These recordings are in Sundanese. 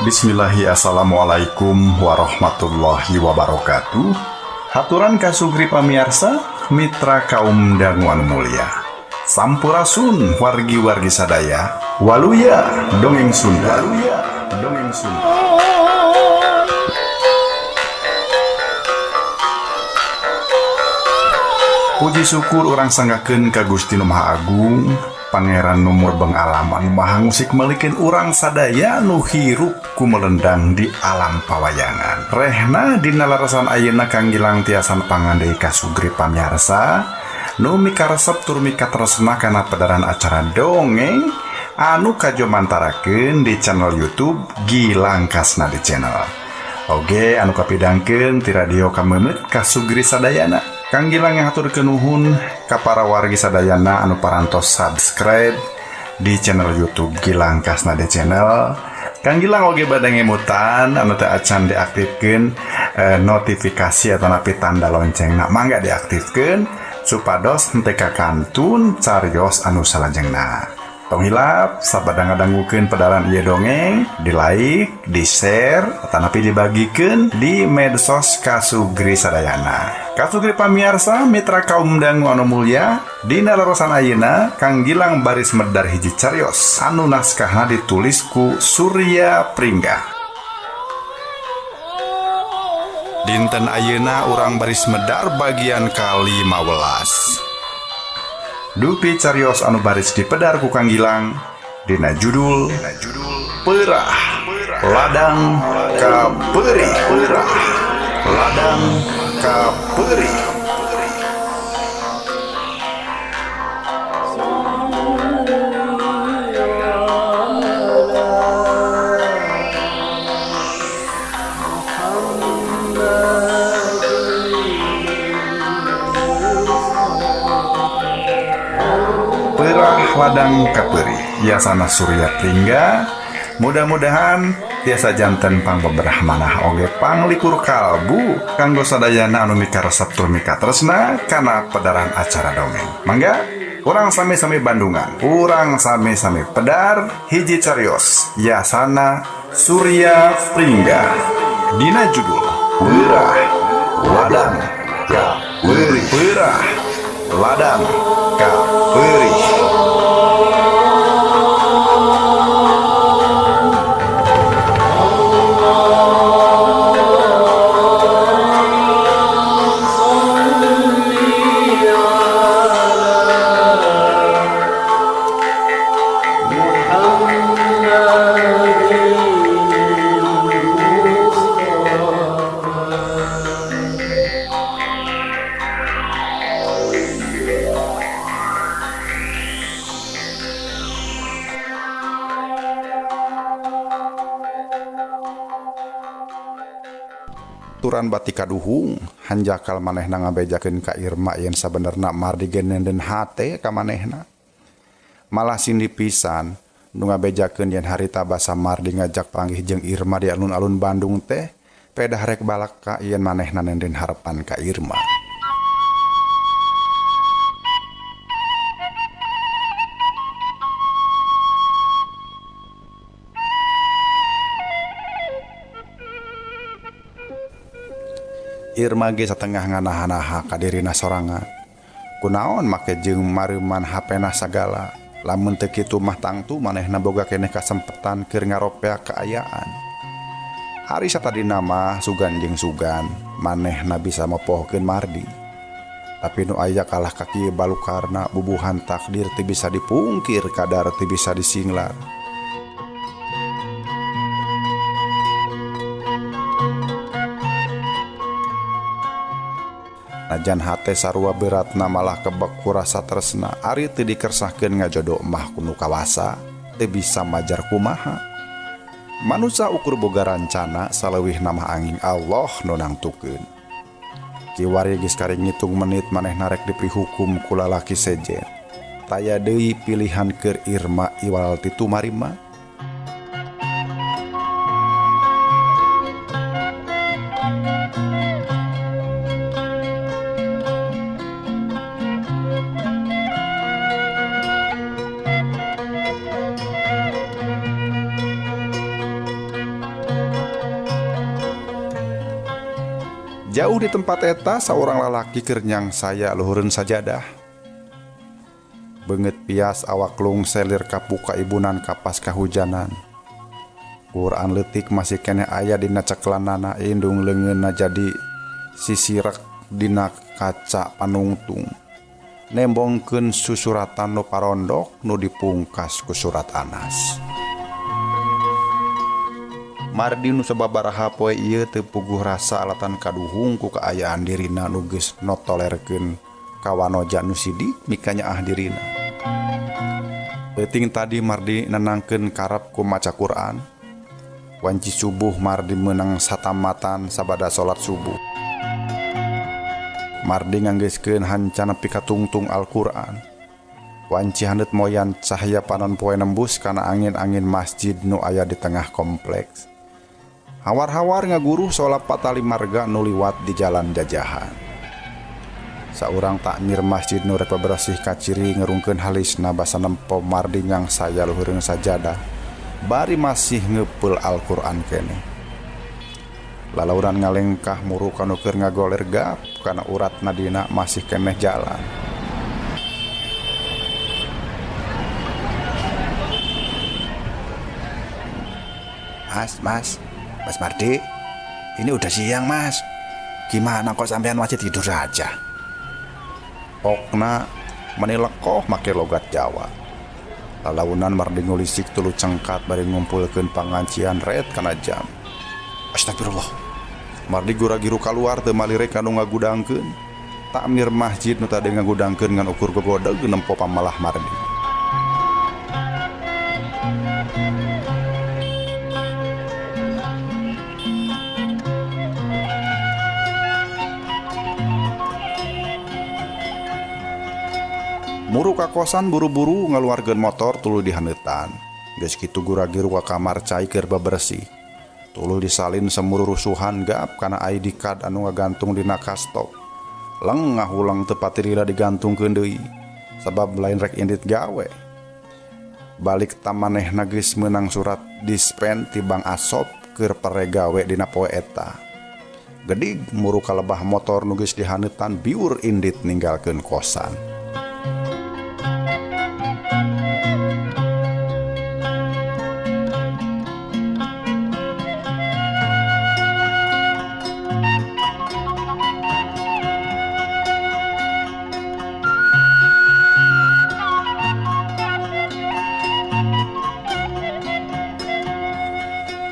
Bismillahi assalamualaikum warahmatullahi wabarakatuh. Haturan kasugri pamiarsa mitra kaum dangu anu mulia. Sampurasun wargi-wargi sadaya. Waluya dongeng Sunda. Waluya dongeng Sunda. Puji syukur urang sanggakeun ka Gusti Nu Maha Agung, Pangeran nu murbeng alam anu maha ngusik melikeun urang sadaya nu hirup ku melendang di alam pawayangan. Rehna dina larasan ayeuna Kang Gilang tiasan pangandei kasugri pamiarsa nu mikaresep tur mikatresna kana pedaran acara dongeng anu kajomantarakeun di channel YouTube Gilang Kasnadi Channel. Oge anu kapidangkeun ti radio Kamemet kasugri sadayana. Kang Gilang ngahaturkeun nuhun ka para wargi sadayana anu parantos subscribe di channel YouTube Gilang Kasnadi Channel. Kang Gilang oge bade ngemutan anu teu acan diaktifkeun notifikasi atau napi tanda loncengna, mangga diaktifkeun supados henteu kakantun carios anu salajengna. Tong hilap sabada ngadangukeun pedaran ieu dongeng, di like, di share, atanapi dibagikeun di medsos kasugri sadayana. Kasugri pamiarsa mitra kaum dangu anu mulya, dina larasan ayeuna Kang Gilang baris medar hiji carios anu naskahna ditulis ku Surya Pringga. Dinten ayeuna urang baris medar bagian ka-15. Dupi carios anu baris dipedar ku Kang Gilang dina judul Peurah Ladang Kapeurih. Peurah Ladang Kapeurih. Peurah Ladang Kapeurih yasana Surya Pringga. Mudah-mudahan tiasa janten pangbeberah manah oge panglikur kalbu kanggo sadayana anu mikaresep tur mikatresna kana pedaran acara dongeng. Mangga urang sami-sami Bandungan, urang sami-sami pedar hiji carios yasana Surya Pringga dina judul Peurah Ladang Kapeurih. Peurah Ladang Kapeurih. Turan bati kaduhung hanjakal manehna ngabejakeun ka Irma yen sabenerna Mardi genenden hate ka manehna. Malah sindi pisan nu ngabejakeun yen harita basa Mardi ngajak panggih jeung Irma di alun-alun Bandung teh pedah rek balaka yen manehna nenden harepan ka Irma. Irma ge satengah nganaha-naha ka dirina sorangan. Kunaon make jeung mareuman hapena sagala. Lamun teu kitu mah tangtu manehna boga keneh kasempetan keur ngaropeak kaayaan. Ari satadina mah sugan jeung sugan manehna bisa mopohkeun Mardi. Tapi nu aya kalah ka kieu balukarna bubuhan takdir teu bisa dipungkir kadar teu bisa disinglar. Najan hate sarua beratna malah kebek ku rasa tresna ari teu dikersahkeun ngajodoh mah kunu kawasa teu bisa majar kumaha. Manusa ukur boga rancana saleuwihna mah angin Allah nu nangtukeun. Kiwari geus kari ngitung menit manehna rek dipihukum ku lalaki sejen. Taya deui pilihan keur Irma iwal ti tumarima. Jauh di tempat eta saurang lalaki keur nyangsaya luhureun sajadah. Beungeut pias awak lungse lir kapuka ibunan kapas kahujanan. Quran leutik masih keneh aya dina cekelanana indung leungeunna jadi sisirek dina kaca panungtung. Nembongkeun susuratan nu parondok nu dipungkas ku surat Anas. Mardi nu sababaraha poe ieu teu puguh rasa alatan kaduhung ku kaayaan dirina nu geus notolerkeun ka wanoja nu sidik mikanyaah dirina. Peuting tadi Mardi nenangkeun karep ku maca Quran. Wanci subuh Mardi meunang satamatan sabada salat subuh. Mardi nganggeuskeun hanca nepi ka tungtung Al-Qur'an. Wanci haneut moyan cahaya panon poe nembus kana angin-angin masjid nu aya di tengah kompleks. Hawar-hawar ngaguruh sola patali marga nu liwat di jalan jajahan. Saurang takmir masjid nu rek beberesih kaciri ngerungkeun halisna basa nempo Mardi nyangsaya luhureun sajadah bari masih ngeupeul Al-Qur'an keneh. Lalaunan ngalengkah muru kanu keur ngagoler gap kana urat nadina masih keneh jalan. Mas, Mas Mardi, ini udah siang mas. Gimana kok sampean masih tidur saja? Pokna meni lekoh make logat Jawa. Lalaunan Mardi ngulisik tulu cengkat bari ngumpulkeun pangancian ret kana jam. Astagfirullah. Mardi gura-giru kaluar teu malirek anu ngagudangkeun. Takmir masjid nu tadi ngagudangkeun ngan ukur gogodeg nempo pamalah Mardi. Muru ka kosan buru-buru ngaluarkeun motor tuluy dihaneutan. Geus kitu gura-giru ka kamar cai keur bebersih. Tuluy disalin semuru rusuhan gap kana ID card anu ngagantung dina kastop. Leng ngahulang teu pati lila digantungkeun deui sabab lain rek indit gawe. Balik tamanehna geus meunang surat dispen ti Bang Asop keur pere gawe dina poe eta. Gedig muru kalebah motor nu geus dihaneutan biur indit ninggalkeun kosan.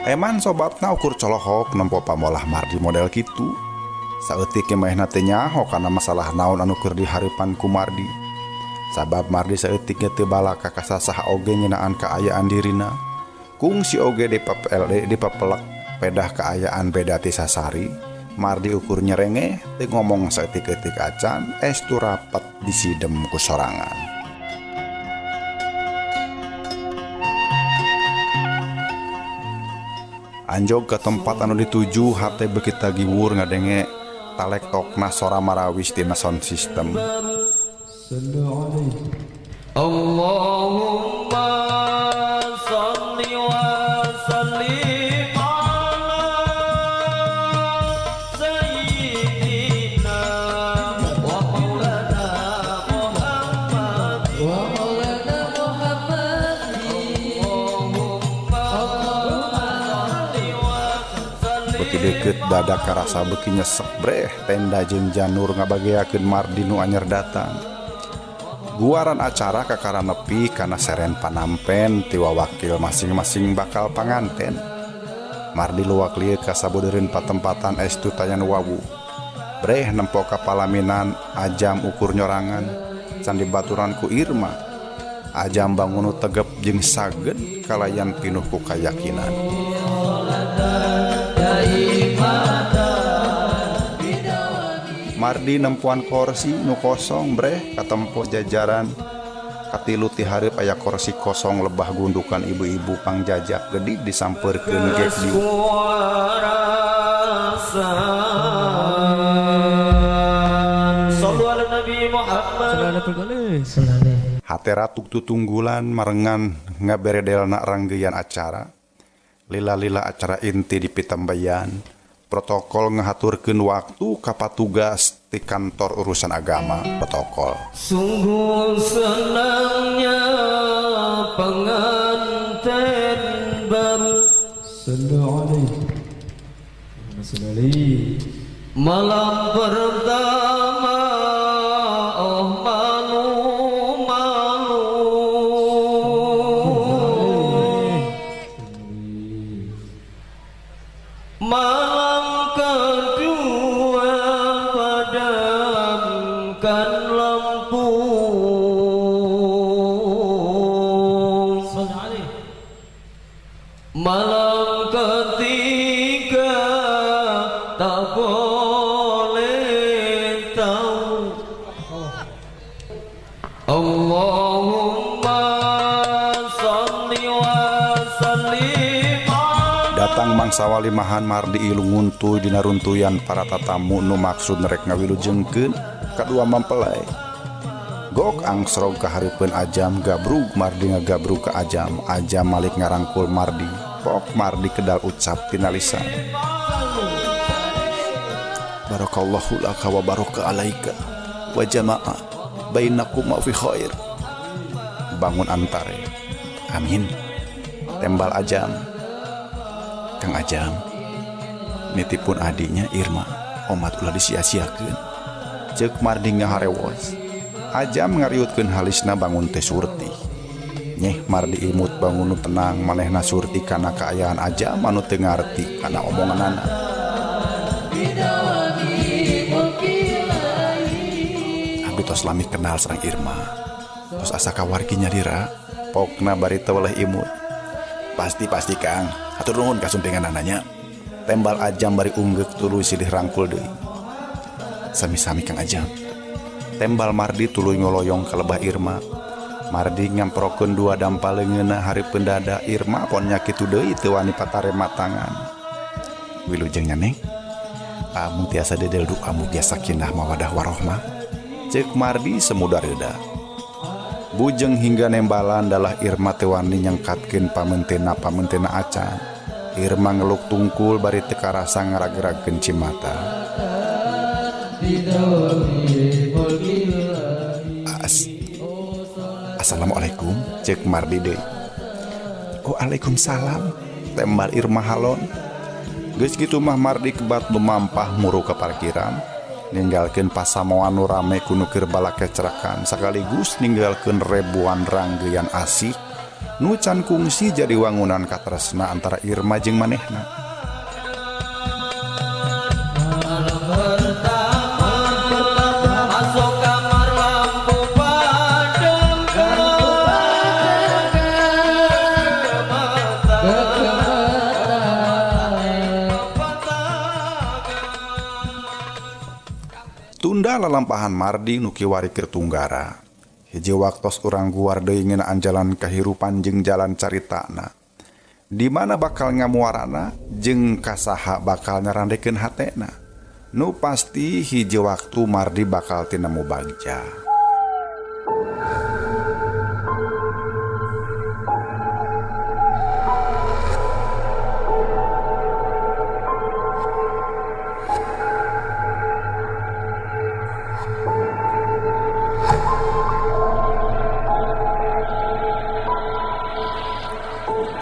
Eman sobatna ukur colohok nempo pamolah Mardi model kitu. Saeutik manehna teh nyaho kana masalah naon anu keur dihareupan ku Mardi. Sabab Mardi saeutik ge teu balaka ka sasaha oge ngeunaan kaayaan dirina. Kungsi oge dipepelek pedah kaayaan beda ti sasari. Mardi ukur nyerenge teu ngomong saeutik-eutik acan estu rapet disidem ku sorangan. Anjog ke tempat anu dituju hate beuki tagiwur ngadenge talektokna sora marawis tina sound system. Allahumma shalli wa sallim ala sayyidina wa maulana Muhammad wa maulana Muhammad. Beuki deukeut dada karasa beuki nyesek breh tenda jeung janur ngabageakeun Mardi nu anyar datang. Guaran acara kakara nepi kana seren panampen ti wawakil masing-masing bakal panganten. Mardi luak lieu ka sabudeureun patempatan estu tayan wawu. Breh nempo ka palaminan ajam ukur nyorangan can dibaturan ku Irma. Ajam bangun tegep jeung saged kalayan pinuh ku kayakinan. Mardi nempuan kursi nu kosong breh katempo jajaran katilu ti hareup aya kursi kosong lebah gundukan ibu-ibu pangjajak gede disampeurkeun gek dieu. Hate ratuk tutunggulan marengan ngaberedelna ranggeyan acara. Lila-lila acara inti dipitembeyan. Protokol ngahaturkeun waktu ka patugas ti kantor urusan agama protokol. Sungguh senangnya pengantin baru. Malam pertama oh malu malu. Malam kedua padamkan lampu. Malam ketiga tak boleh tahu. Allahumma salli wa sallim. Datang mangsa walimahan Mardi ilung nguntuy dina runtuyan para tatamu nu maksud rek ngawilujengkeun kadua mempelai. Gok angsrog kahareupeun Ajam gabrug Mardi ngagabrug ka Ajam, Ajam malik ngarangkul Mardi. Pok Mardi kedal ucap tina lisan. Barakallahu laka wa baraka alaika wa jama'a bainakuma fi khair. Bangun antare. Amin. Tembal Ajam. Kang Ajam, nitipun adinya Irma, omat ulah disia-siakeun. Ceuk Mardi ngaharewos. Ajam ngariutkeun halisna bangun teh Surti. Nyeh Mardi imut bangun nu tenang manehna Surti kana kaayaan Ajam anu teu ngarti kana omonganana. Abdi tos lami kenal sareng Irma. Tos asa kawargi nyalira, pokna bari teu weleh imut. Pasti-pasti Kang, hatur nuhun kasumpinganana. Tembal Ajam bari unggeuk tuluy silih rangkul deui. Sami-sami Kang Ajam. Tembal Mardi tuluy ngoloyong ka lebah Irma. Mardi ngamprokeun dua dampal leungeunna hareupeun dada Irma pon nya kitu deui teu wani patarema tangan. Wilujeng nya Neng. Amun tiasa dedel doa mugia sakinah mawadah warohmah. Ceuk Mardi semuda reuda. Bujeng hingga nembalan dalah Irma teu wani nyengkatkeun pamentena acan. Irma ngeluk tungkul bari teu karasa ngaragragkeun cimata. Assalamualaikum, ceuk Mardi deui. Waalaikumsalam, tembal Irma halon. Geus kitu mah Mardi kebat lumampah muru ka parkiran. Ninggalkeun pasamoan nu rame ku nu keur balakecrakan sekaligus ninggalkeun ribuan ranggeyan asih nu can kungsi jadi wangunan katresna antara Irma jeung manehna. Tunda lalampahan Mardi nu kiwari keur tunggara. Hiji waktos urang guar deui ngeunaan jalan kahirupan jeung jalan caritana. Di mana bakal ngamuarana jeung kasaha bakal nyarandekeun hatena. Nu pasti hiji waktu Mardi bakal tinemu bagja.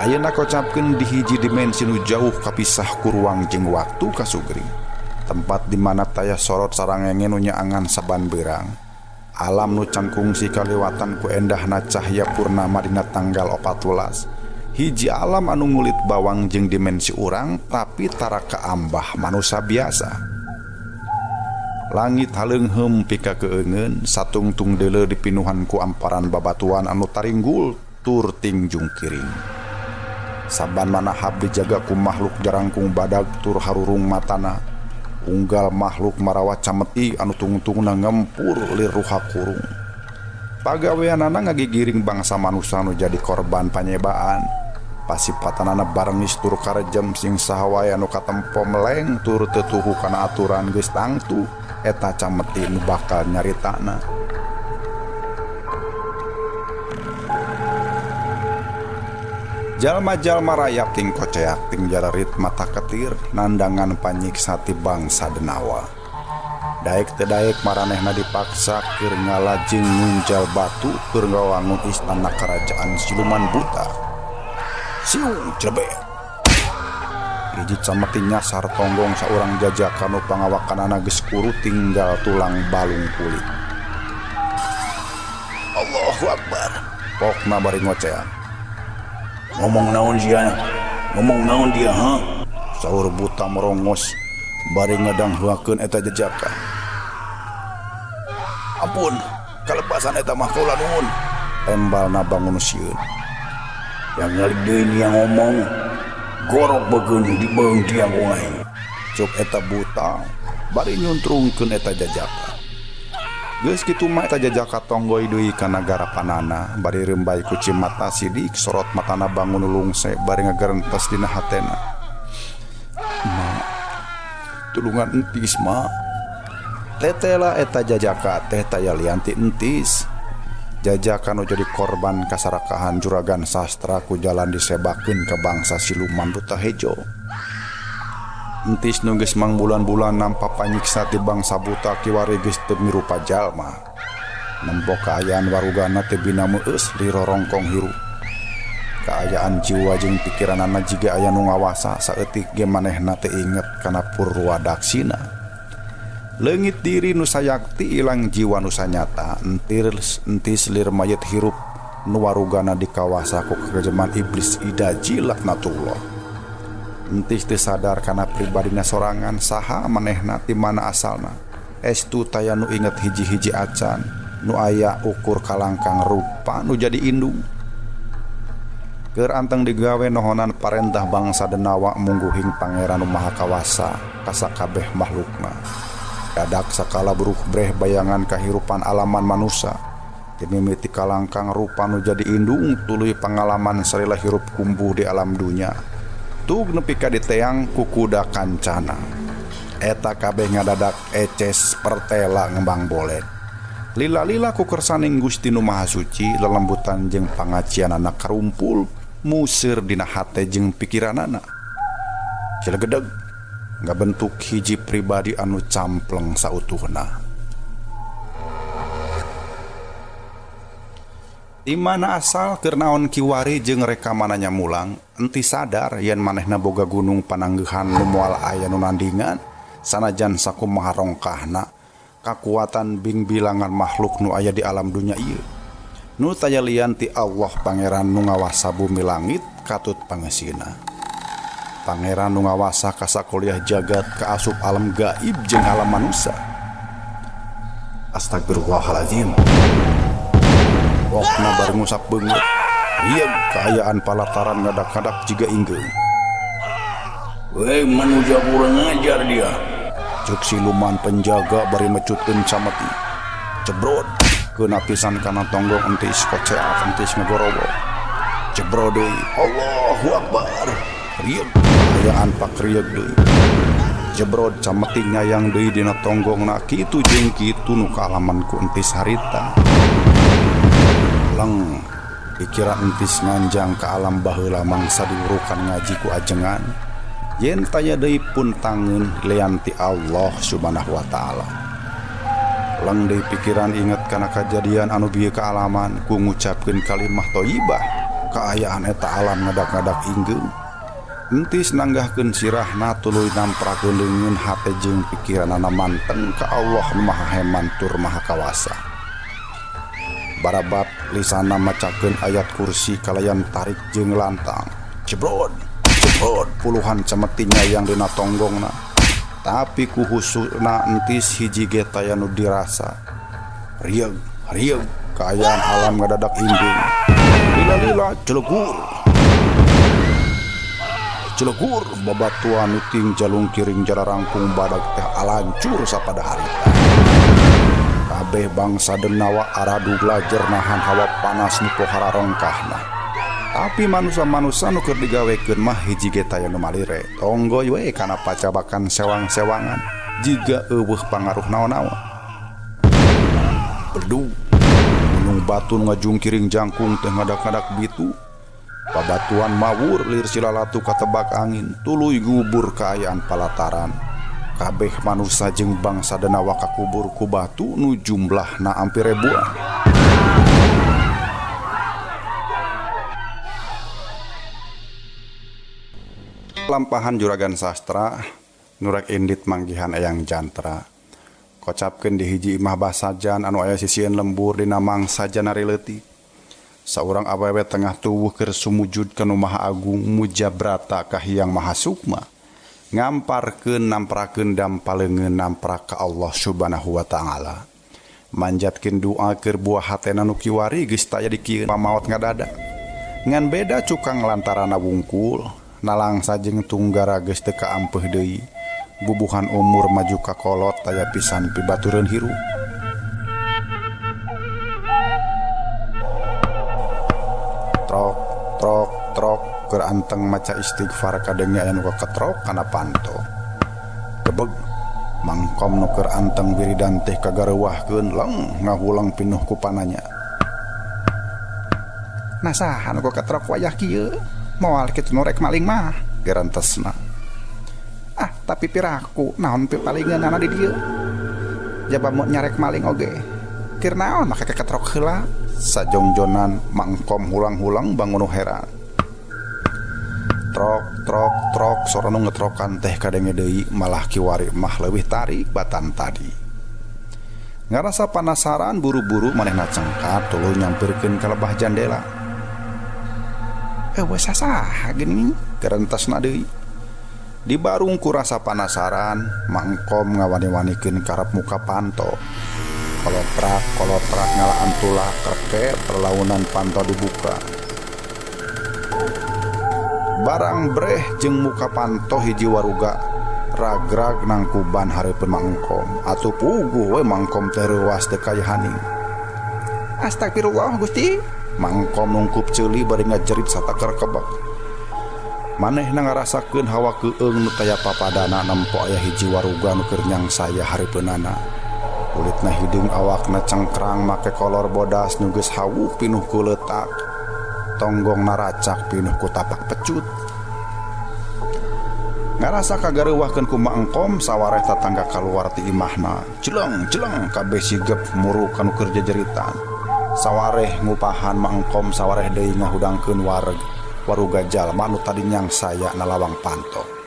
Ayeuna kocapkeun di hiji dimensi nu jauh kapisah ku ruang jeung waktu kasugri. Tempat di mana taya sorot sarangenge nu nyaangan saban beurang. Alam nu can kungsi kaliwatan ku endahna cahya purnama dina tanggal 14. Hiji alam anu ngulit bawang jeung dimensi urang tapi tara kaambah manusia biasa. Langit haleungheum pika keungeun satungtung deuleu dipinuhan ku amparan babatuan anu taringgul tur tingjung kiring. Saban manahab dijaga ku makhluk jarangkung badag tur harurung matana. Unggal makhluk marawa cameti anu tungtungna ngempur lir ruha kurung. Pagaweanana ngagigiring bangsa manusia nu jadi korban panyebaan. Pasipatanana barengis tur karejem sing saha wae anu katempo meleng tur teu tuhu kana aturan geus tangtu eta cameti nu bakal nyaritana. Jalma-jalma rayap ting koceak ting jararit mata ketir nandangan panyiksa ti bangsa Denawa. Daek teu daek maranehna dipaksa keur ngalajeng ngunjal batu keur ngawangun istana karajaan siluman buta. Siung clebet. Hiji cameti nyasar tonggong saurang jajaka nu pangawakanana geus kuru tinggal tulang balung kulit. Allahu Akbar. Pokna bari ngocean. Ngomong naon sia? Ngomong naon dia, ha? Saur buta merongos bari ngadanghuakeun eta jejaka. Ampun, kalepasan eta mah kaula nuhun. Tembalna bangun sieun. Yang ngali deui nia ngomong, gorok beukeun di beung dia ku aing. Cuk eta buta bari nyuntrungkeun eta jajaka. Geus kitu mah eta jajaka tonggoi deui ka nagara panana bari rembay ku cimata sidik sorot matana bangun lungse bari ngagerentes dina hatena. Ma, tulungan entis ma. Tetela eta jajaka teh taya lian ti entis. Jajaka nu jadi korban kasarakahan juragan sastra ku jalan disebakeun ka bangsa siluman buta hejo. Entis nu geus mangbulan-bulan nampa panyiksa ti bangsa buta kiwari geus teu mirupa jalma. Nempo kaayaan warugana teh bina meueus lirorongkong hirup. Kaayaan jiwa jeung pikiranana jiga aya nu ngawasa saeutik ge manehna teu inget kana purwadaksina. Leungit diri nu sayakti ilang jiwa nu sanyata, entis lir mayit hirup nu warugana dikawasa ku kekejaman iblis idaji laknatullah. Entis teu sadar kana pribadina sorangan saha manehna ti mana asalna. Estu taya nu inget hiji-hiji acan nu aya ukur kalangkang rupa nu jadi indung. Keur anteng digawe nohonan parentah bangsa Denawa mungguhing pangeran nu maha kawasa kasakabeh makhlukna. Dadak sakala buruh breh bayangan kahirupan alaman manusa. Timimiti kalangkang rupa nu jadi indung tuluy pangalaman salila hirup kumbuh di alam dunya. Tug nepi ka diteang ku kuda kancana. Eta kabeh ngadadak eces pertela ngembang boled. Lila-lila ku kersaning Gusti nu Maha Suci lelembutan jeung pangacianana karumpul museur dina hate jeung pikiranana. Cilegedeg ngabentuk hiji pribadi anu campleng sautuhna. Di mana asal keur naon kiwari jeung rekamananya mulang, enti sadar yen manehna boga gunung pananggehan nu moal aya nu nandingan, sanajan sakumaha rongkahna kakuatan bingbilangan makhluk nu aya di alam dunya ieu. Nu taya lian ti Allah pangeran nu ngawasa bumi langit katut pangesina. Pangeran nu ngawasa kasakuliah jagat kaasup alam gaib jeung alam manusa. Astagfirullahalazim. Wokna bari ngusap beungeut. Rieug kaayaan palataran ngadak-ngadak jiga inggeung. Weh, manusia kurang ajar dia. Cek siluman penjaga bari mecutkeun cameti. Cebrod keuna pisan kana tonggong entis koceak entis ngagorowo. Cebrod deui. Allahu Akbar. Rieug kaayaan pakrieug deui. Jebrod cameti nyayang deui dina tonggongna kitu jeung kitu nu kaalaman ku entis harita. Leng pikiran entis nganjang ka alam baheula mangsa diurukan ngaji ku ajengan. Yen taya deui pun tangeun lian ti Allah Subhanahu wa taala. Leng deui pikiran inget kana kajadian anu bieu kaalaman ku ngucapkeun kalimah thayyibah. Kaayaan eta alam ngadak-ngadak inggeung. Entis nanggahkeun sirahna tuluy namprakeun leungeun hate jeung pikiranana manteng ka Allah nu Maha Heman tur Maha Kawasa. Barabat lisana macakeun ayat kursi kalayan tarik jeung lantang. Cebrod, cebrod puluhan cemeti nyayang dina tonggongna. Tapi ku husuna entis hiji ge taya nu dirasa. Rieug, rieug kaayaan alam ngadadak inggeung. Lila-lila celegur. Celegur babatuan nu ting jalung kiring jararangkung badag teh alancur sapada harita. Kabeh bangsa Denawa aradug lajer nahan hawa panas nu pohara rongkahna. Tapi manusa-manusa nu keur digawekeun mah hiji ge taya nu malire. Tonggoy we kana pacabakan sewang-sewangan jiga eueuh pangaruh naon-naon. Bedu gunung batu nu ngajungkiring jangkung teh ngadak-ngadak bitu. Babatuan mawur lir silalatu katebak angin tuluy gubur kaayaan palataran. Kabeh manusa jeung bangsa denawa kakubur ku batu nu jumlahna ampir ribuan. Lampahan Juragan Sastra nurek indit manggihan Eyang Jantra. Kocapkeun di hiji imah basajan anu aya sisieun lembur dina mangsa janari leutik. Saurang awewe tengah tuwuh keur sumujud ka Nu Maha Agung mujabrata ka Hyang Maha Sukma. Ngamparkeun namprakeun dampaleungeun namprak ka Allah Subhanahu wa taala. Manjatkeun doa keur buah hatena nu kiwari geus taya dikieun pamaot ngadada. Ngan beda cukang lantarana wungkul, nalangsa jeung tunggara geus teu kaampeuh deui. Bubuhan umur maju ka kolot taya pisan pibatureun hirup. Trok trok trok keur anteng maca istighfar kadenge aya nu kaketrok kana panto. Gebeg mangkom nu keur anteng wiridan teh kagareuwahkeun leng ngahulang pinuh ku pananya. Nah saha nu kaketrok wayah kieu? Moal kitu nu rek maling mah gerentesna. Ah tapi piraku naon pipalingeunana di dieu? Jaba mun nyarek maling oge. Keur naon make kaketrok heula? Sajongjonan mangkom hulang-hulang bangun heran. Trok trok trok sora nu ngetrokan teh kadenge deui malah kiwari mah leuwih tarik batan tadi. Ngarasa panasaran buru-buru manehna cengkat tuluy nyampirkeun ka lebah jandela. Eueuh sasaha geuning gerentasna deui. Di barung ku rasa panasaran mangkom ngawani-wanikeun karep muka panto. Kolotrak kolotrak ngalaan tulak kerket perlaunan panto dibuka. Barang breh jeung muka panto hiji waruga ragrag nangkuban hareupeun mangkom atuh puguh we mangkom teh reuas teu kaya haning. Astagfirullah Gusti, mangkom nungkup ceuli bari ngajerit satakar kebek. Manehna ngarasakeun hawa keueung nu taya papadana nempo aya hiji waruga nu keur nyangsaya hareupeunana. Kulitna hideung awakna cengkrang make kolor bodas nu geus hawuh pinuh ku leutak. Tonggongna racak pinuh ku tapak pecut. Ngarasa kagareuwahkeun ku mangkom sawareh tatangga kaluar ti imahna. Jeleng jeleng kabeh sigep muru kanu keur jejeritan. Sawareh ngupahan mangkom sawareh deui ngahudangkeun wareg. Waruga jalma nu tadi nyangsaya na lawang panto.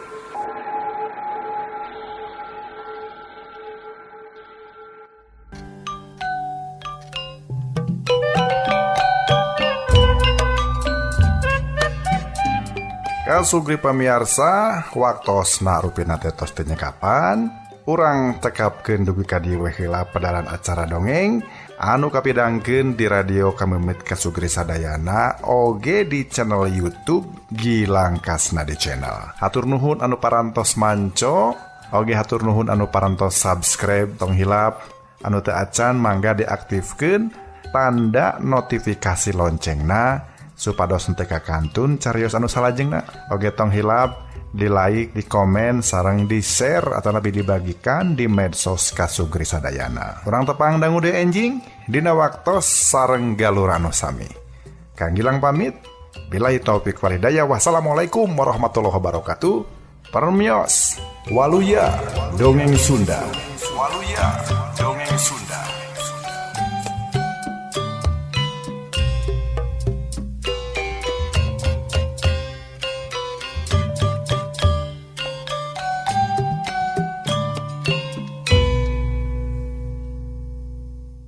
Kasugri pamiarsa, waktosna rupina teh tos teu nyekapan, urang tekapkeun dugi ka dieu we heula padaran acara dongeng anu kapidangkeun di radio Kamemit Kasugri Sadayana oge di channel YouTube Gilang Kasnadi Channel. Hatur nuhun anu parantos manco, oge hatur nuhun anu parantos subscribe, tong hilap anu teu acan mangga diaktifkeun tanda notifikasi loncengna supados henteu kakantun carios anu salajengna. Oge tong hilap di like, di komen, sareng di share atau lebih dibagikan di medsos Kasugri Sadayana. Urang tepang dangu deui enjing dina waktos sareng galur anu sami. Kang Gilang pamit. Billahi taufik wal hidayah. Wassalamualaikum warahmatullahi wabarakatuh. Permios. Waluya Dongeng Sunda. Waluya Dongeng Sunda.